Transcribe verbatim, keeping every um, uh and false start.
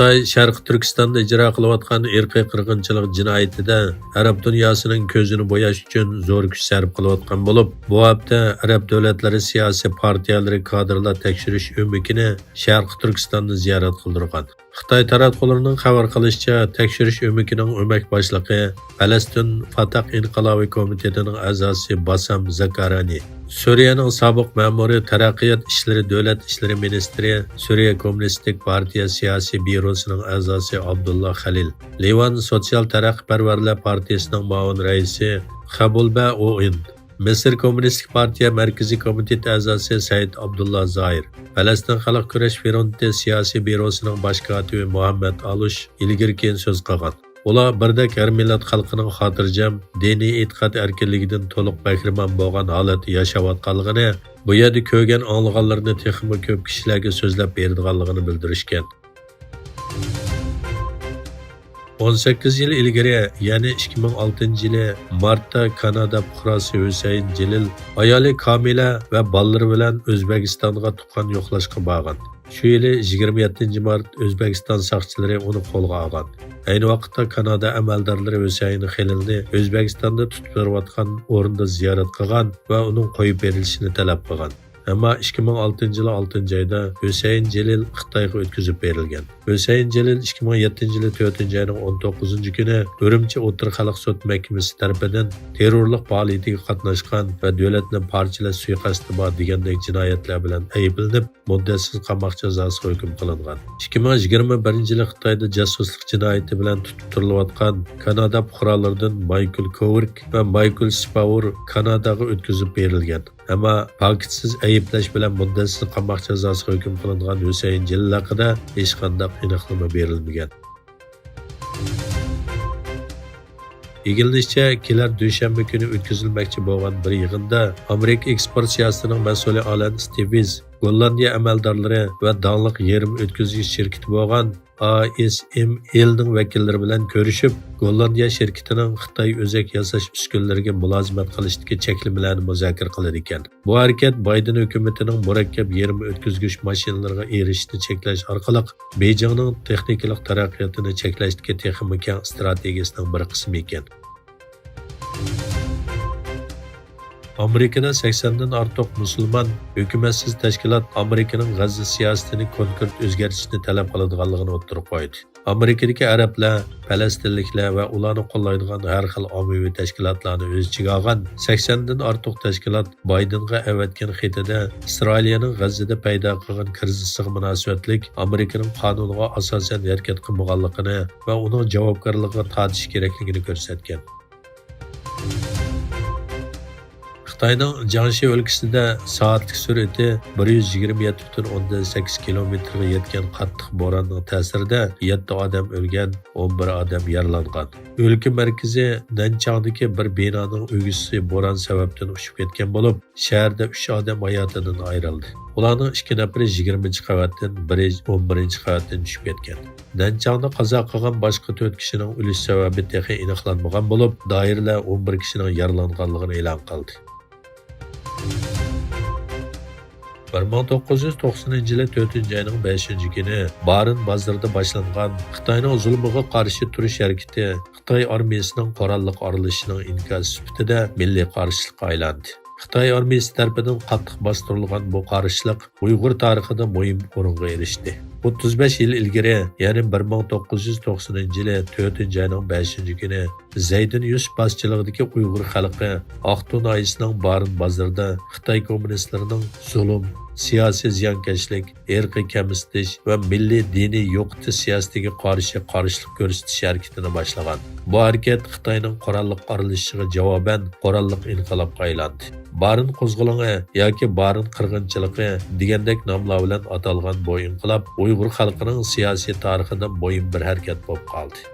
خىتاي شەرقىي تۈركىستاندا ئىجرا قىلىۋاتقان ئىرقىي قىرغىنچىلىق جىنايىتىدە ئەرەب دۇنياسىنىڭ كۆزىنى بوياش ئۈچۈن زور كۈچ سەرپ قىلىۋاتقان بولۇپ، بۇ ھەپتە ئەرەب دۆلەتلىرى سىياسىي پارتىيەلىرى كادىرلار تەكشۈرۈش ئۆمىكىنى شەرقىي تۈركىستاننى زىيارەت قىلدۇرغان. خىتاي تاراتقۇلىرىنىڭ خەۋەر قىلىشىچە، تەكشۈرۈش ئۆمىكىنىڭ ئۆمەك باشلىقى پەلەستىن فاتاھ ئىنقىلابىي كومىتېتىنىڭ ئەزاسى باسام زاكارانى، سۈرىيەنىڭ سابىق مەمۇرى، تەرەققىيات ئىشلىرى دۆلەت ئىشلىرى مىنىستىرى، سۈرىيە كوممۇنىستىك پارتىيە سىياسىي بيۇروسىنىڭ ئەزاسى ئابدۇللا خەلىل، لىۋان سوتسىيال تەرەققىيپەرۋەرلەر پارتىيىسىنىڭ مۇئاۋىن رەئىسى خەبۇلبە ئوئىن، مىسىر كوممۇنىستىك پارتىيە مەركىزىي كومىتېتى ئەزاسى سەئىد ئابدۇللا زاھىر، پەلەستىن خەلق كۈرەش فرونتى سىياسىي بيۇروسىنىڭ باش كاتىپى مۇھەممەد ئالۇش ئىلگىرى-كېيىن سۆز قىلغان. ئۇلار بىردەك ھەر مىللەت خەلقىنىڭ خاتىرجەم، دىنىي ئېتىقاد ئەركىنلىكىدىن تولۇق بەھرىمەن بولغان ھالەتتە ياشاۋاتقانلىقىنى، بۇ يەردە كۆرگەن، ئاڭلىغانلىرىنى تېخىمۇ كۆپ كىشىلەرگە سۆزلەپ بېرىدىغانلىقىنى بىلدۈرۈشكەن. ئون سەككىز يىل ئىلگىرى، يەنى ئىككى مىڭ ئالتىنچى يىلى مارتتا كانادا پۇقراسى ھۈسەيىن جېلىل ئايالى كامىلە ۋە بالىلىرى بىلەن ئۆزبېكىستانغا تۇغقان يوقلاشقا بارغان. شۇ يىلى يىگىرمە يەتتىنچى مارت ئۆزبېكىستان ساقچىلىرى ئۇنى قولغا ئالغان. ئەينى ۋاقىتتا كانادا ئەمەلدارلىرى ھۈسەيىن خېلىلنى ئۆزبېكىستاندا تۇتۇپ تۇرۇۋاتقان ئورنىدا زىيارەت قىلغان ۋە ئۇنىڭ قويۇپ بېرىلىشىنى تەلەپ قىلغان. ئەمما ئىككى مىڭ ئالتىنچى يىلى ئالتىنچى ئايدا ھۈسەيىن جېلىل خىتايغا ئۆتكۈزۈپ بېرىلگەن. ھۈسەيىن جېلىل ئىككى مىڭ يەتتىنچى يىلى تۆتىنچى ئاينىڭ ئون توققۇزىنچى كۈنى ئۈرۈمچى ئوتتۇرا خەلق سوت مەھكىمىسى تەرىپىدىن تېررورلۇق پائالىيىتىگە قاتناشقان ۋە دۆلەتنى پارچىلاش سۇيىقەستى بار دېگەندەك جىنايەتلەر بىلەن ئەيىبلىنىپ، مۇددەتسىز قاماق جازاسىغا ھۆكۈم قىلىنغان. ئىككى مىڭ يىگىرمە بىرىنچى يىلى خىتايدا جاسۇسلۇق جىنايىتى بىلەن تۇتۇپ تۇرۇلۇۋاتقان كانادا پۇقرالىرىدىن مايكل كوۋىرك ۋە مايكل سپاۋۇر كاناداغا ئۆتكۈزۈپ بېرىلگەن. ئەمما پاكىتسىز ئەيىبلەش بىلەن مۇددەتسىز قاماق جازاسىغا ھۆكۈم قىلىنغان ھۈسەيىن جېلىل ھەققىدە ھېچقانداق ئېنىقلىما بېرىلمىگەن. ئىگىلىنىشىچە، كېلەر دۈشەنبە كۈنى ئۆتكۈزۈلمەكچى بولغان بىر يىغىندا ئامېرىكا ئېكسپورت سىياسىتىنىڭ مەسئۇلى ئالان ستىۋېز، گوللاندىيە ئەمەلدارلىرى ۋە داڭلىق يېرىم ئۆتكۈزگۈچ شىركىتى بولغان ئا ئېس ئېم ئېلنىڭ ۋەكىللىرى بىلەن كۆرۈشۈپ، گوللاندىيە شىركىتىنىڭ خىتاي ئۆزەك ياساش ئۈسكۈنىلىرىگە مۇلازىمەت قىلىشتىكى چەكلىمىلەرنى مۇزاكىرە قىلىدىكەن. بۇ ھەرىكەت بايدېن ھۆكۈمىتىنىڭ مۇرەككەپ يېرىم ئۆتكۈزگۈچ ماشىنىلىرىغا ئېرىشىشنى چەكلەش ئارقىلىق بېيجىڭنىڭ تېخنىكىلىق تەرەققىياتىنى چەكلەشتىكى تېخىمۇ كەڭ ئىستراتېگىيەسىنىڭ بىر قىسمى ئىكەن. ئامېرىكىدا سەكسەندىن ئارتۇق مۇسۇلمان ھۆكۈمەتسىز تەشكىلات ئامېرىكىنىڭ غەززە سىياسىتىنى كونكرېت ئۆزگەرتىشنى تەلەپ قىلىدىغانلىقىنى ئوتتۇرىغا قويدى. ئامېرىكىدىكى ئەرەبلەر، پەلەستىنلىكلەر ۋە ئۇلارنى قوللايدىغان ھەر خىل ئاممىۋى تەشكىلاتلارنى ئۆز ئىچىگە ئالغان سەكسەندىن ئارتۇق تەشكىلات بايدېنغا ئەۋەتكەن خېتىدە ئىسرائىلىيەنىڭ غەززىدە پەيدا قىلغان كىرىزىسىغا مۇناسىۋەتلىك ئامېرىكىنىڭ قانۇنىغا ئاساسەن ھەرىكەت قىلمىغانلىقىنى ۋە ئۇنىڭ جاۋابكارلىقىغا تارتىش كېرەكلىكىنى كۆرسەتكەن. خىتاينىڭ جياڭشى ئۆلكىسىدە سائەتلىك سۈرئىتى بىر يۈز يىگىرمە يەتتە پۈتۈن ئوندىن سەككىز كىلومېتىرغا يەتكەن قاتتىق بوراننىڭ تەسىرىدە يەتتە ئادەم ئۆلگەن، ئون بىر ئادەم يارىلانغان. ئۆلكە مەركىزى نەنچاڭدىكى بىر بىنانىڭ ئۆگزىسى بوران سەۋەبىدىن ئۇچۇپ كەتكەن بولۇپ، شەھەردە ئۈچ ئادەم ھاياتىدىن ئايرىلدى. ئۇلارنىڭ ئىككى نەپىرى يىگىرمىنچى قەۋەتتىن، بىرى ئون بىرىنچى قەۋەتتىن چۈشۈپ كەتكەن. نەنچاڭدا قازا قىلغان باشقا تۆت كىشىنىڭ ئۆلۈش سەۋەبى تېخى ئېنىقلانمىغان بولۇپ، دائىرىلەر ئون بىر كىشىنىڭ يارىلانغانلىقىنى ئېلان قىلدى. بىر مىڭ توققۇز يۈز توقسىنىنچى يىلى تۆتىنچى ئاينىڭ بەشىنچى كۈنى بارىن بازىرىدا باشلانغان خىتاينىڭ زۇلۇمىغا قارشى تۇرۇش ھەرىكىتى خىتاي ئارمىيىسىنىڭ قوراللىق ئارىلىشىشىنىڭ ئىنكاسى سۈپىتىدە مىللىي قارشىلىققا ئايلاندى. خىتاي ئارمىيىسى تەرىپىدىن قاتتىق باستۇرۇلغان بۇ قارشىلىق ئۇيغۇر تارىخىدا مۇھىم ئورۇنغا ئېرىشتى. ئوتتۇز بەش يىل ئىلگىرى، يەنى بىر مىڭ توققۇز يۈز توقسىنىنچى يىلى تۆتىنچى ئاينىڭ بەشىنچى كۈنى زەيدىن يۈسۈپ باشچىلىقىدىكى ئۇيغۇر خەلقى ئاقتۇ ناھىيەسىنىڭ بارىن بازىرىدا خىتاي كوممۇنىستلىرىنىڭ زۇلۇم، سىياسىي زىيانكەشلىك، ئىرقىي كەمسىتىش ۋە مىللىي دىنىي يوقىتىش سىياسىتىگە قارشى قارشىلىق كۆرسىتىش ھەرىكىتىنى باشلىغان. بۇ ھەرىكەت خىتاينىڭ قوراللىق ئارىلىشىشىغا جاۋابەن قوراللىق ئىنقىلابقا ئايلاندى. بارىن قوزغىلىڭى ياكى بارىن قىرغىنچىلىقى دېگەندەك ناملار بىلەن ئاتالغان بۇ ئىنقىلاب ئۇيغۇر خەلقىنىڭ سىياسىي تارىخىدا مۇھىم بىر ھەرىكەت بولۇپ قالدى.